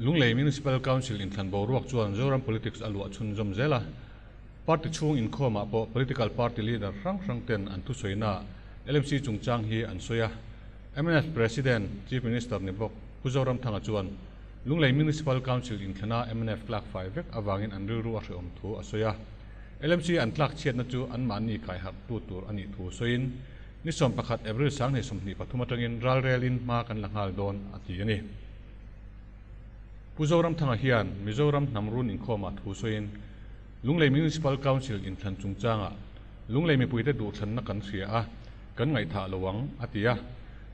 Lunglei Municipal Council inthlan boruak chuan Zoram politics a luah chhunzawm zel a. Party chhung inkhawmah pawh political party leader hrang hrang ten an thusawinaah LMC chungchang hi an sawi a. Mnf President, Chief Minister ni bawk Pu Zoramthanga chuan Lunglei Municipal Council inthlana mnf tlak fai vek avangin an rilru a hrehawm thu a sawi a. LMC an tlak chhiatna chu anmahni kaiharhtu tur a nih thu sawiin ni 11 April 2023 atangin ralrelin hma kan la nghal dawn a ti a ni. Pu Zoramthanga hian Mizoram hnam run inkhawmah thu sawiin Lunglei Municipal Council inthlan chungchangah Lunglei mipuite duhthlanna kan hria a, kan ngaihthah lo ang, a ti a.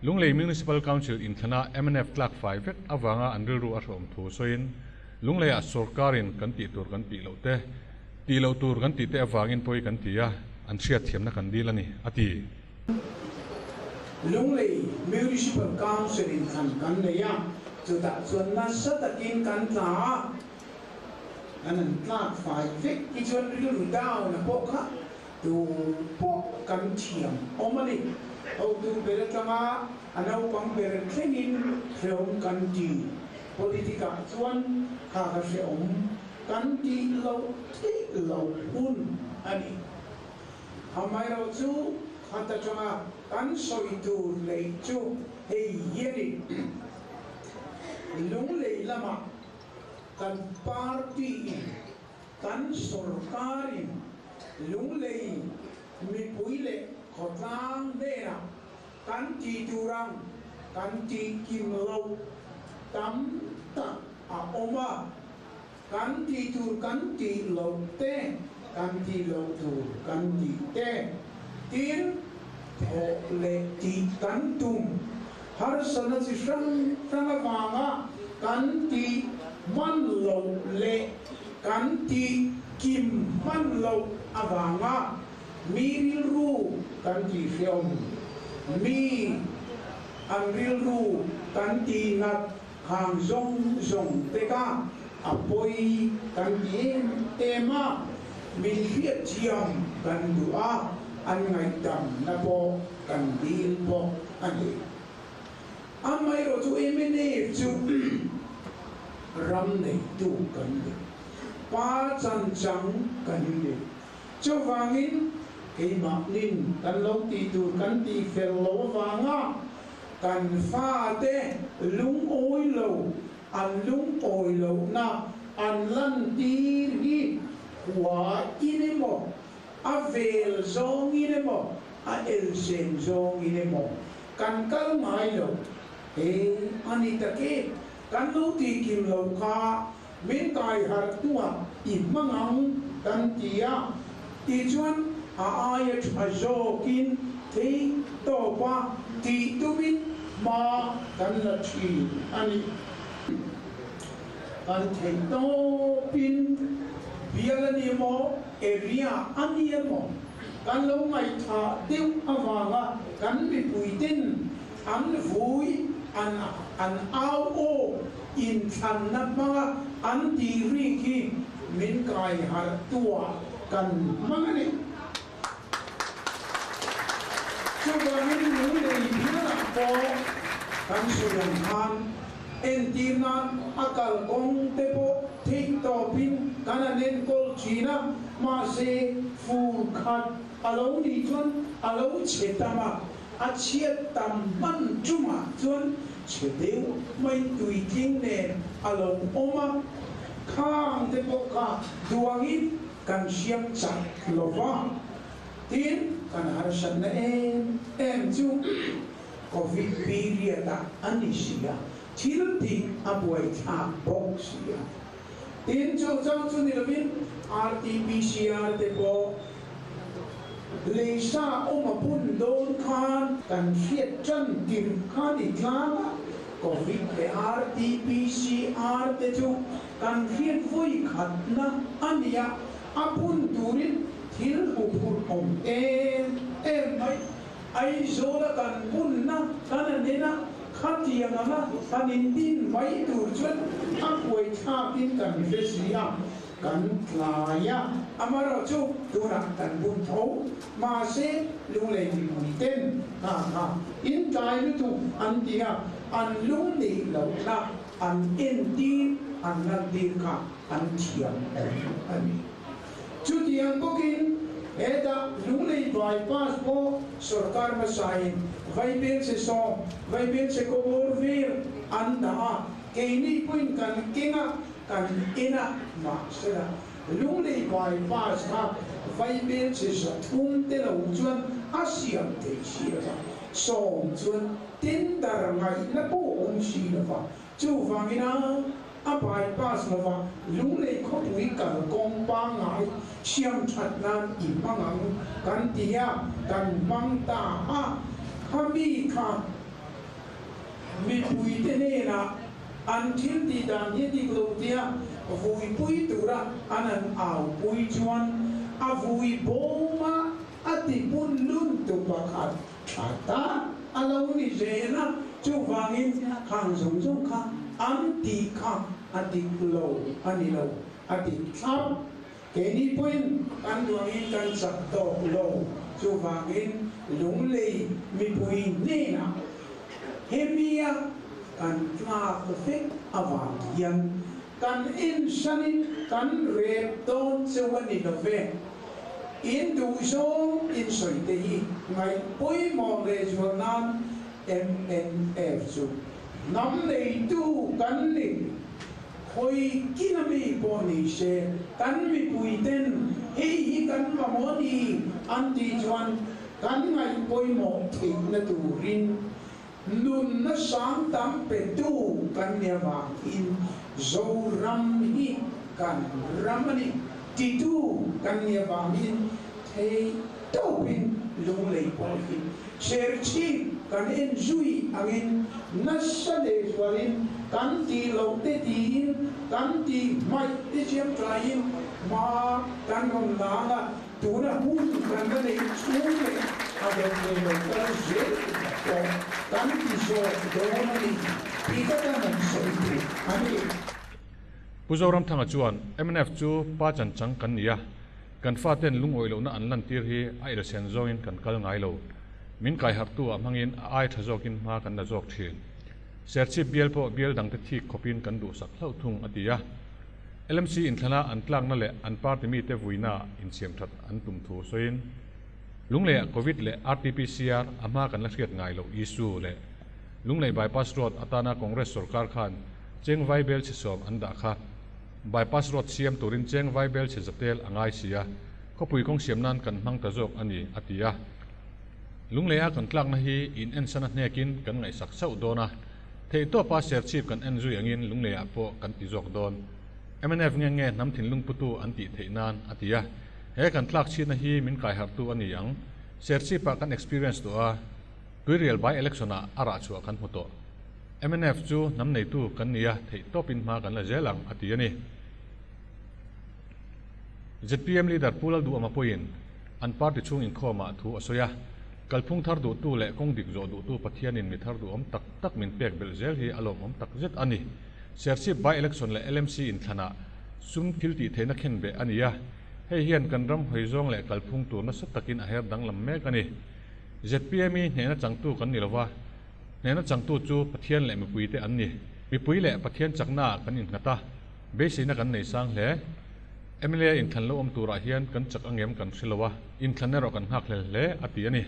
Lunglei Municipal Council inthlana mnf tlak fai vek avanga an rilru a hreawm thu sawiin Lungleiah sawrkarin kan tih tur kan tih loh te, tih loh tur kan tih te avangin pawi kan ti a, an hriatthiamna kan dil a ni, a ti. Lunglei Municipal Council inthlan kan nei a, chutah chuan nasa takin kan tla a, kan han tlak fai vek hi chuan rilru down a pawh kha tu pawh kan thiam awm a ni. Hotu ber atanga a naupang ber thlengin hrehawm kan ti. Politic ah chuan kha ka hrehawm kan tih loh theih loh hun a ni. Amaherawhchu khat atanga kan sawi tur lei chu hei hi a ni. Lunglei lamah kan party in, kan sorkar in Lunglei mipui leh khawtlang hnenah kan tih tur ang kan tih kim loh tam tak a awm a. Kan tih tur kan tih loh te, kan tih loh tur kan tih te, tin, thawh leh tih kan tum harsatna chi hrang hrang avanga kan tih hman loh leh kan tih kim hman loh avanga mi rilru kan tih hreawm, mi an rilru kan tih nat Khang zawng zawng te kha a pawi kan ti em em a, min hriatthiam kan duh a, an ngaihdamna pawh kan dil bawk a ni. Amaherawhchu mnf chu ram neitu kan ni, pa chanchang kan ni. Chuvangin keimahnin kan lo tih tur kan tih fel loh avanga Kan fate lungawi lo, an lungawi lohna an lantir hi khua in emaw, a vel zawngin emaw, a elsen zawngin emaw kan kal ngai lo. He a ni tak e, kan lo tih kim loh kha min kai harh hnuah i hmang ang kan ti a, tichuan a aia tha zawkin thei tawpa tih tumin hma kan la thin a ni. Kan theih tawpin bial a ni emaw, area a ni emaw kan lo ngaihthah deuh avanga kan mipuiten an vui an an au aw inthlanna hmanga an tih rik hi min kai harh tuah kan hmang a ni. Chuvangin Lunglei bialah pawh kan sawi ang khan entir nan a kalkawng te pawh theih tawpin kan han enkawl thin a, mahse fur khat a lo nih chuan a lo chhe tam a, A chhiat tam hman tumah chuan chhe deuh mai tuitling nen a lo awm a, khang te pawh kha duangin kan hriam chak lo va, tin kan harsatna em em chu Covid period ah a ni si a, thil tih a buaithlak bawk si a. Tin chu chang chu ni lovin RTPCR te pawh Leisa awm a bun dawn khan kan hriat tan tirh khan i tlang a, Covid leh RTPCR te chu kan hriat vawi khatna a ni a, a bun turin thil huphurh awm em em mai. Aizawla kan bunna kan an en a, khatiang anga han indin mai tur chuan a buaithlakin kan hre si a. Kan tlai a, amaherawhchu tunah kan bun tho. Mahse, Lunglei mipui ten hna kha in tlai lutuk an ti a, an lung nih lohna an entir, an lantir kha an thiam awm a ni. Chutiang bawkin hetah Lunglei bypass pawh sorkar hmasain Vaibelchhe sawm, Vaibelchhe kawbawr vel an dah a, keini pawhin kan keng a, kan en a, mahsela Lunglei bypass kha Vaibelchhe 300 te lo chuan a siam thei si lova, 10 chuan tender ngaihna pawh awm si lova, Chuvangin a a bypass lova Lunglei khawpui kalkawng pangngai siam that nan i hmang ang kan ti a, kan hmang ta a, khami kha mipuite hnenah an thil tih dan hi dik lo tia vuipui tura an an aupui chuan a vui bawma a ti hmun lun tu pakhat Tha tak a lo ni zel a, chuvangin khang zawng zawng kha an tih kha a dik lo a ni lo, a dik thlap. Keini pawhin kan duangin kan chak tawk lo, chuvangin Lunglei mipui hnenah hemia kan tlak vek avang hian Kan insanin kan rep dawn cheu a ni lo ve. In duhzawng in sawi te hi ngaih pawimawh leh zual nan mnf chu hnam neitu kan ni. Khawi kina mi pawh ni se kan mipui ten hei hi kan mamawh ni an tih chuan kan ngaih pawimawh theihna turin Nunna sang tam petu kan ni avangin Zoram hi kan ram a ni titu kan ni avangin thei tawpin Lunglei pawh hi Serchhip kan en zui angin nasa leh zualin kan tih loh te tiin kan tih hmaih te siam tlaiin hma kan rawn lang a. Tuna hun kan la neih chhung leh a dawt leh lo kal zel pawh kan ti zawk dawn a ni tih ka tan an sawi duh a ni. Pu Zoramthanga chuan mnf chu pa chan chang kan ni a, kan faten lungawi lohna an lantir hi a elsen zawngin kan kal ngai lo. Min kaiharhtu ah hmangin a ai tha zawkin hma kan la zawk thin. Serchhip bial pawh bial dangte thik khawpin kan duhsak hlauh thung a ti a. LMC inthlana an tlakna leh an party mite vuina insiam that an tum thu sawiin, Lungleiah Covid leh RTPCR a hma kan la hriat ngai loh issue leh Lunglei Bypass Road atana Congress sorkar khan cheng vai bel chhe 10 an dah kha Bypass Road siam turin cheng vai bel chhe zatel a ngai si a, khawpui kawng siam nan kan hmang ta zawk a ni, a ti a. Lungleia kan tlakna hi in ensana hnekin kan ngaihsak chauh dawn a. Theihtawpa Serchhip kan en zui angin Lungleiah pawh kan ti zawk dawn. Mnf nge nge hnam thinlung putu an tih theih nan a ti a. He kan tlak chhitna hi min kaiharhtu a ni ang. Serchhipah kan experience tawh a, Tuirial by election ah a rah chhuah kan hmu tawh. Mnf chu hnam neitu kan ni a, theihtawpin hma kan la zel ang a ti a ni. Zpm leader Pu Lalduhama pawhin an party chhung inkhawmah thu a sawi a. Kalphung thar duhtu leh kawng dik zawh duhtu Pathianin mi thar duhawm tak tak min pek belh zel hi a lawmawm tak zet a ni. Serchhip by-election leh LMC inthlanah sum thil tih theihna khen beh a ni a, hei hian kan ram hawi zawng leh kalphung tur nasa takin a her danglam mek a ni. Zpm i hnehna changtu kan ni lova, hnehna changtu chu Pathian leh mipuite an ni. Mipui leh Pathian chaknaah kan innghat a, beiseina kan nei sang hle. Mla inthlan lo awm turah hian kan chak angem kan hre lo a, inthlan erawh kan nghak hlel hle, a ti a ni.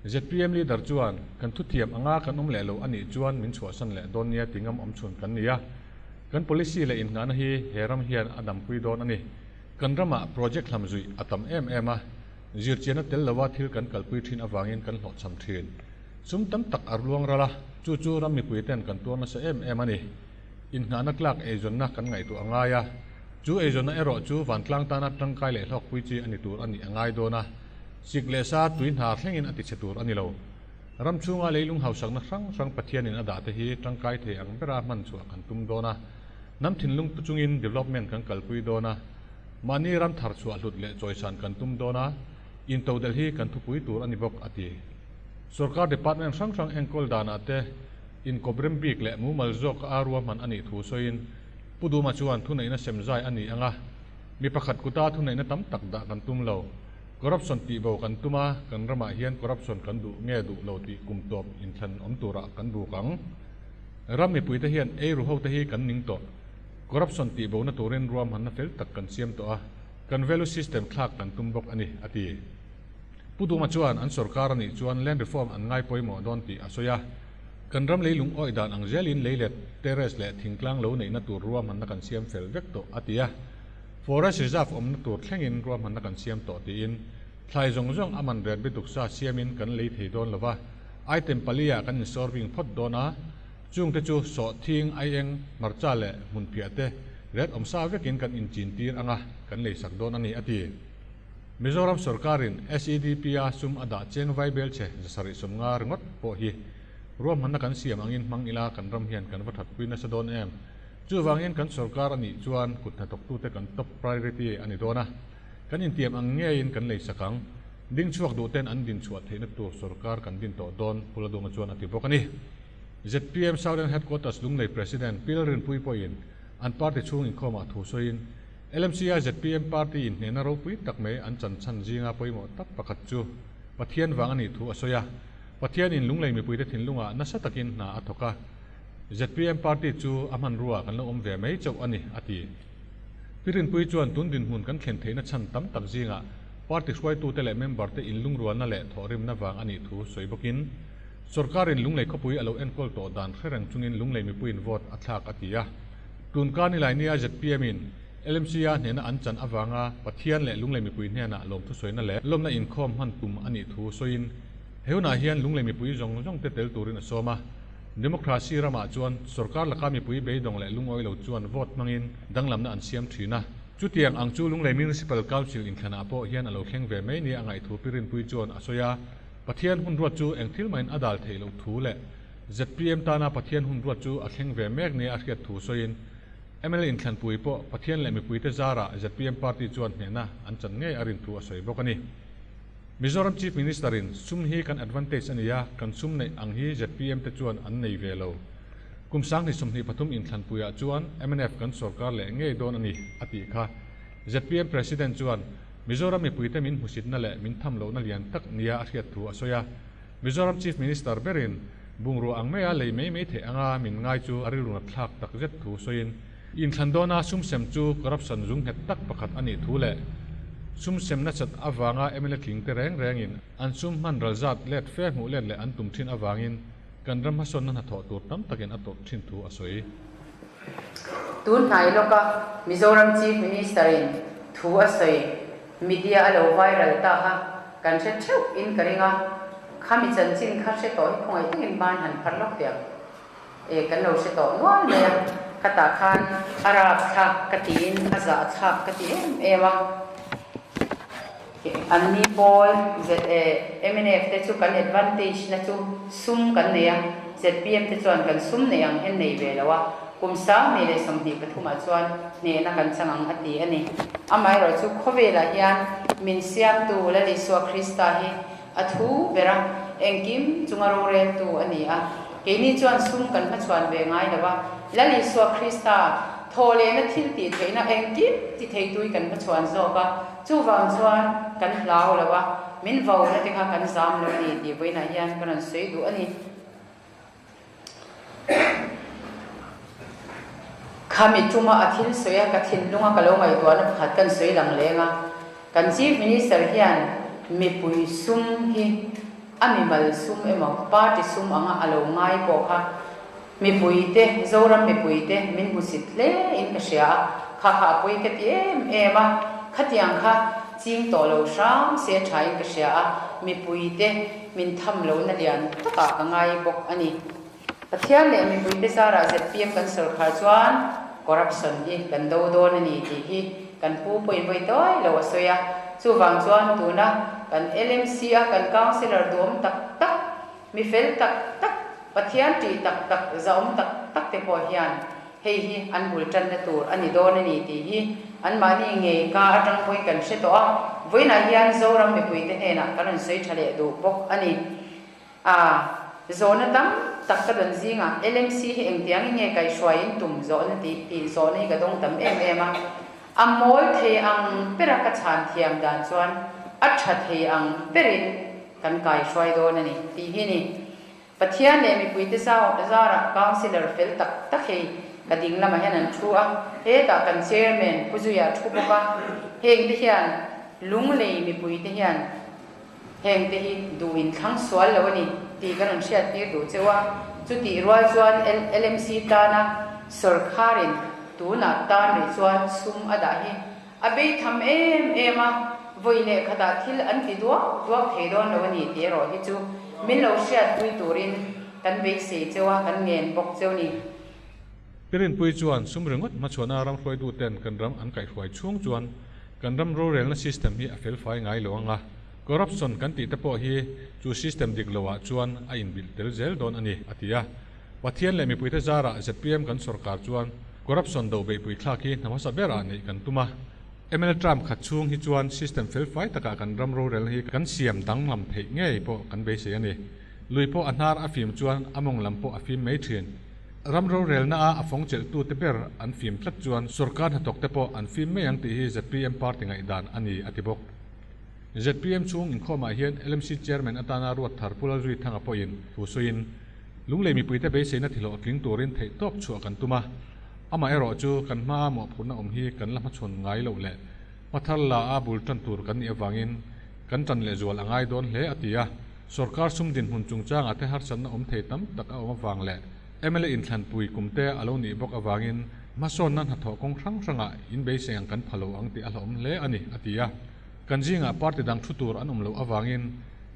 Zpm leader chuan, Kan thuthiam anga kan awm leh lo a nih chuan min chhuahsan leh dawn nia ti ngam awm chhun kan ni a. Kan policy leh inngahna hi he ram hian a dampui dawn a ni. Kan ramah project hlam zuih a tam em em a, zirchianna tel lova thil kan kalpui thin avangin kan hlawhchham thin. Sum tam tak a ruang ral a, chu chu ram mipui ten kan tuar nasa em em a ni. Inngahna tlak eizawnna kan ngaihtuah a ngai a. Chu eizawnna erawh chu vantlang tana tangkai leh hlawkpui chi a ni tur a nih a ngai dawn a, sik leh sa tui hna thlengin a tichhe tur a ni lo. Ram chhunga leilung hausakna hrang hrang Pathianin a dah te hi tangkai thei ang bera hman chhuah kan tum dawn a, hnam thinlung pu chungin development kan kalpui dawn a, mahni ram thar chhuah hlut leh chawisan kan tum dawn a, intodelh hi kan thupui tur a ni bawk, a ti. Sorkar department hrang hrang enkawl danah te inkawprem bik leh mumal zawk a ruahman a nih thu sawiin, Pu Duma chuan thuneihna sem zai a ni ang a, mi pakhat kuta thuneihna tam tak dah kan tum lo. Corruption tih bo kan tum a, kan ramah hian corruption kan duh nge duh lo tih kum tawp inthlan awm turah kan buk ang. Ram mipuite hian eiru hote hi kan ning tawh. Corruption tihbona turin ruahmanna fel tak kan siam tawh a, kan value system thlak kan tum bawk a ni, a ti. Pu Duma chuan an sorkar a nih chuan land reform an ngai pawimawh dawn tih a sawi a. Kan ram leilung awih dan ang zelin leilet, terrace leh thingtlang lo neihna tur ruahmanna kan siam fel vek tawh, a ti a. Forest reserve awmna tur thlengin ruahmanna kan siam tawh tiin thlai zawng zawng a man ret bituk sa siamin kan lei thei dawn lova, item pali-ah kan insawrbing phawt dawn a, chungte chu sawhthing, aieng, hmarcha leh hmunphiah te ret awm sa vekin kan inchintir anga kan leisak dawn a ni, a ti. Mizoram sorkarin SEDP-a sum a dah cheng vaibel che 750 ringawt pawh hi ruahmanna kan siam angin hmang ila kan ram hian kan va thatpui nasa dawn em? Chuvangin kan sorkar a nih chuan kut hnathawktute kan top priority a ni dawn a, kan intiam ang ngeiin kan leisak ang. Ding chhuak duhten an din chhuah theihna tur sorkar kan din tawh dawn, Pu Ladunga chuan a ti bawk a ni. Zpm Southern Headquarters Lunglei President Pi Lalrinpuii pawhin an party chhung inkhawmah thu sawiin, LMC-a zpm party inhnehna ropui tak mai an chan chhan zinga pawimawh tak pakhat chu Pathian vang a nih thu a sawi a. Pathianin Lunglei mipuite thinlungah nasa takin hna a thawk a. Zpm party chu a hmanrua kan lo awm ve mai chauh a ni, a ti. Pi Rinpuii chuan tun dinhmun kan thlen theihna chhan tam tak zingah party hruaitute leh member te inlungrualna leh thawhrimna vang a nih thu sawi bawkin, Sorkarin Lunglei khawpui a lo enkawl tawh dan hre reng chungin Lunglei mipuiin vote a thlak a ti a. Tun kar nilai nia zpm in LMC-a hnehna an chan avanga Pathian leh Lunglei mipui hnenah lawmthu sawina leh lawmna inkhawm hman tum a nih thu sawiin he hunah hian Lunglei mipui zawng zawng te tel turin a sawm a. Democracy ramah chuan sorkar laka mipui beidawng leh lungawi lo chuan vote hmangin danglamna an siam thin a. Chutiang ang chu Lunglei Municipal Council inthlanah pawh hian a lo thleng ve mai nia a ngaihthu Pi Rinpuii chuan a sawi a. Pathian hun ruat chu eng thil mahin a dal theih loh thu leh zpm tana Pathian hun ruat chu a thleng ve mek nia a hriat thu sawiin mla inthlanpui pawh Pathian leh mipuite zarah zpm party chuan hnehna an chan ngei a rin thu a sawi bawk a ni. Mizoram Chief Minister in sum hi kan advantage a ni a, kan sum neih ang hi zpm te chuan an nei ve lo. Kum 2023 inthlanpuiah chuan mnf kan sorkar leh ngei dawn a ni, a tih kha. Zpm President chuan Mizoram mipuite min hmusitna leh min tham lohna lian tak nia a hriat thu a sawi a. Mizoram Chief Minister berin bungrua ang maia lei mai mai theih anga min ngai chu a rilru thlak tak zet thu sawiin, Inthlan dawna sum sem chu corruption zung nghet tak pakhat a nih thu leh sum sem nasat avanga mla tling te reng rengin an sum hman ral zat let fe hmuh let leh an tum thin avangin kan ram hmasawnna hnathawh tur tam takin a tawrh thin thu a sawi. Tun hnai lawka Mizoram Chief Minister in thu a sawi media a lo viral ta kha kan hre theuh in ka ring a, khami chanchin kha hre tawh hi khawngaih takin ban han phar lawk teh ang. E, kan lo hre tawh nual mai a, khatah khan a rap thlak ka tiin a zah thlak ka ti em em a. Anni pawl mnf te chu kan advantage na chu sum kan nei a, zpm te chuan kan sum nei ang hian nei ve lo a, kum 2023 ah chuan hnehna kan chang ang a ti a ni. Amaherawhchu khawvelah hian min siamtu Lal Isua Krista hi A thu ber a, engkim chunga roreltu a ni a. Keini chuan sum kan hmachhuan ve ngai lo a, Lal Isua Krista thawhlehna thil tih theihna engkim ti theitui kan hmachhuan zawk a, chuvang chuan kan hlau lo a, min vo na te kha kan zam lo a ni tih vawiinah hian ka rawn sawi duh a ni. Khami tuma a thil sawi a, ka thinlunga ka lo ngaihtuahna pakhat kan sawi lang leng a, kan Chief Minister hian mipui sum hi a mimal sum emaw party sum anga a lo ngai pawh kha mipuite, Zoram mipuite min hmusit hle in ka hria a, kha kha a pawi ka ti em em a, khatiang kha ching tawh lo hram se tha in ka hria a, mipuite min tham lohna lian takah ka ngai bawk a ni. Pathian leh mipuite zarah zpm kan sawrkhar chuan corruption hi kan do dawn a ni tih hi kan pu pawhin vawi tawi lo a sawi a. Chuvang chuan tuna kan LMC a kan councillor duhawm tak tak, mi fel tak tak, Pathian tih tak tak, zahawm tak tak te pawh hian hei hi an bul tanna tur a ni dawn a ni tih hi anmahni ngei ka atang pawhin kan hre tawh a, vawiinah hian Zoram mipuite hnenah kan rawn sawi tha leh duh bawk a ni. A, zawhna tam tak ka dawn zingah LMC hi engtiangin nge kaihhruaiin tum zawhna tih tih zawhna hi ka dawng tam em em a, a mawl thei ang bera ka chhan thiam dan chuan a tha thei ang berin kan kaihruai dawn a ni tih hi ni. Pathian leh mipuite zarah Councillor fel tak tak hei ka ding lamah hian an thu a, hetah kan Chairman Pu Zuia thu bawk a, hengte hian Lunglei mipuite hian hengte hi duh in thlang sual lo a ni tih ka rawn hriat tir duh cheu a, chutih rual chuan LMC tana sawrkharin tunah tan rih chuan sum a dah hi A bei tham em em a, vawi leh khatah thil an ti duak duak thei dawn lo a ni tih erawh hi chu min lo hriatpui turin kan beisei cheu a, kan ngen bawk cheu ni. Pirinpui chuan sum ringawt hmachhuahna ram hruaituten kan ram an kaihhruai chhung chuan kan ram rorelna system hi a felfai ngai lo ang a, corruption kan tih te pawh hi chu system dik loah chuan a inbilh tel zel dawn a ni, a ti a. Pathian leh mipuite zarah zpm kan sorkar chuan corruption do beihpui thlak hi hna hmasa berah neih kan tum a. Mla term khat chhung hi chuan system felfai takah kan ram rorelna hi kan siam danglam theih ngei pawh kan beisei a ni. Lui pawh a hnar a fim chuan a mawng lam pawh a fim mai thin. Ram rorelna a a fawng chelhtute ber an fim tlat chuan sorkar hnathawkte pawh an fim mai ang tih hi zpm party ngaihdan a ni, a ti bawk. Zpm chhung inkhawmah hian LMC chairman atana ruat thar Pu Lalzuithanga pawhin thu sawiin, Lunglei mipuite beiseina thihlawh tling turin theihtawp chhuah kan tum a, amaherawh chu kan hmaa mawhphurhna awm hi kan la hmachhawn ngai loh leh hmathar la a bul tan tur kan nih avangin kan tan lehzual a ngai dawn hle a ti a. Sorkar sum dinhmun chungchangah te harsatna awm thei tam tak a awm avang leh mla inthlanpui kumte a lo nih bawk avangin hmasawnna hnathawh kawng hrang hrangah inbeisei ang kan pha lo ang tih a hlauhawm hle a ni a ti a. Kan zingah party dang thu tur an awm loh avangin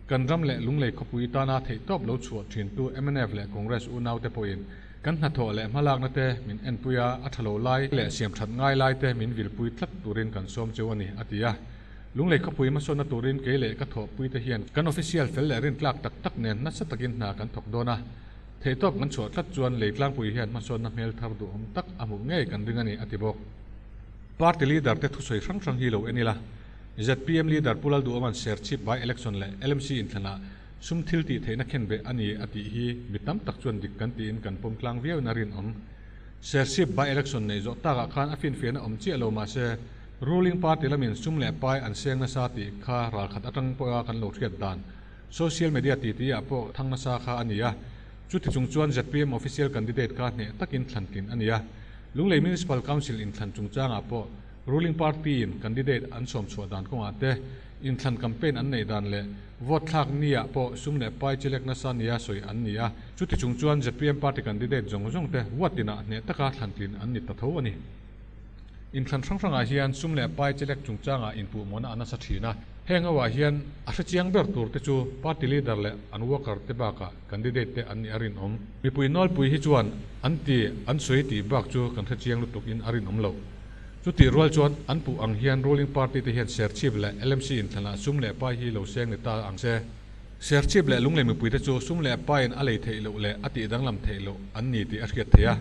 kan ram leh Lunglei khawpui tana theihtawp lo chhuah thintu mnf leh Congress unaute pawhin kan hnathawh leh hmalakna te min enpui a, a tha lo lai leh siamthat ngai lai te min vilpui tlat turin kan sawm cheu a ni, a ti a. Lunglei khawpui hmasawnna turin kei leh ka thawhpuite hian kan official fel leh rintlak tak tak nen nasa takin hna kan thawk dawn a, theihtawp kan chhuah tlat chuan Leitlangpui hian hmasawnna hmel thar duhawm tak a hmuh ngei kan ring a ni, a ti bawk. Party leader te thusawi hrang hrang hi lo en ila, zpm leader Pu Lalduhawma'n Serchhip by election leh LMC inthlanah sum thil tih theihna khen beh a ni a tih hi mi tam tak chuan dik kan tiin kan pawm tlang viauin a rinawm. Serchhip by election neih zawh takah khan a finfiahna awm chiah lo mahse ruling party lamin sum leh pai an seng nasa tih kha ralkhat atang pawha kan lo hriat dan social media titi ah pawh thang nasa kha a ni a, chuti chung chuan zpm official candidate kha hneh takin thlantlin a ni a. Lunglei Municipal Council inthlan chungchangah pawh ruling party-in candidate an sawm chhuah dan kawngah te, inthlan campaign an neih dan leh vote thlak niah pawh sum leh pai chelek nasa nia sawi an ni a, chuti chung chuan zpm party candidate zawng zawng te ward tinah hneh taka thlantlin an ni ta tho a ni. Inthlan hrang hrangah hian sum leh pai chelek chungchangah inpuhmawhna a nasa thin a, heng ho ah hian a hrechiang ber tur te chu party leader leh an worker te bakah Candidate te an nih a rinawm. Mipui nawlpui hi chuan an ti an sawi tih bak chu kan hrechiang lutuk in a rinawm lo. Chutih rual chuan an puh ang hian ruling party te hian Serchhip leh LMC inthlanah sum leh pai hi lo seng ni ta ang se. Serchhip leh Lunglei mipui te chu sum leh paiin a lei theih loh leh a tih danglam theih loh an ni tih a hriat theih a.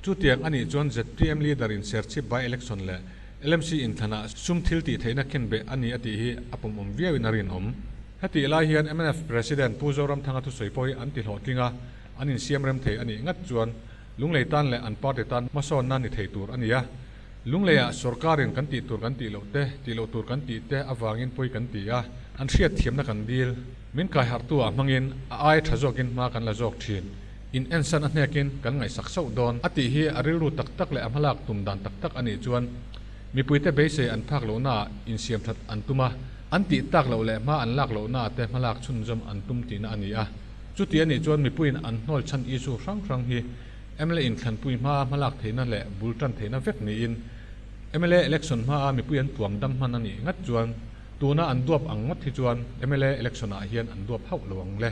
Chutiang a nih chuan zpm leader in Serchhip by election leh LMC inthlanah sum thil tih theihna khenbeh a ni a tih hi a pawmawm viau in a rinawm. Hetih lai hian mnf President Pu Zoramthanga thusawi pawh hi an ti hlawhtling a, an insiam rem thei a nih ngat chuan Lunglei tan leh an party tan hmasawnna ni thei tur a ni a. Lungleiah sorkarin kan tih tur kan tih loh te, tih loh tur kan tih te avangin pawi kan ti a, an hriatthiamna kan dil. Min kaiharhtu ah hmangin a ai tha zawkin hma kan la zawk thin. In ensan a hnekin kan ngaihsak sauh dawn a tih hi a rilru tak tak leh a hmalak tum dan tak tak a nih chuan mipuite beisei an phak lohnaah insiamthat an tum a, An tih tak loh leh hma an lak lohna te hmalak chhunzawm an tum tihna a ni a. Chuti a nih chuan mipuiin an hnawl chhan issue hrang hrang hi mla inthlanpui hmaa hmalak theihna leh bul tan theihna vek niin mla election hmaa mipui an tuam dam hman a nih ngat chuan tuna an duap ang ngawt hi chuan mla election ah hian an duap hauh lo ang le.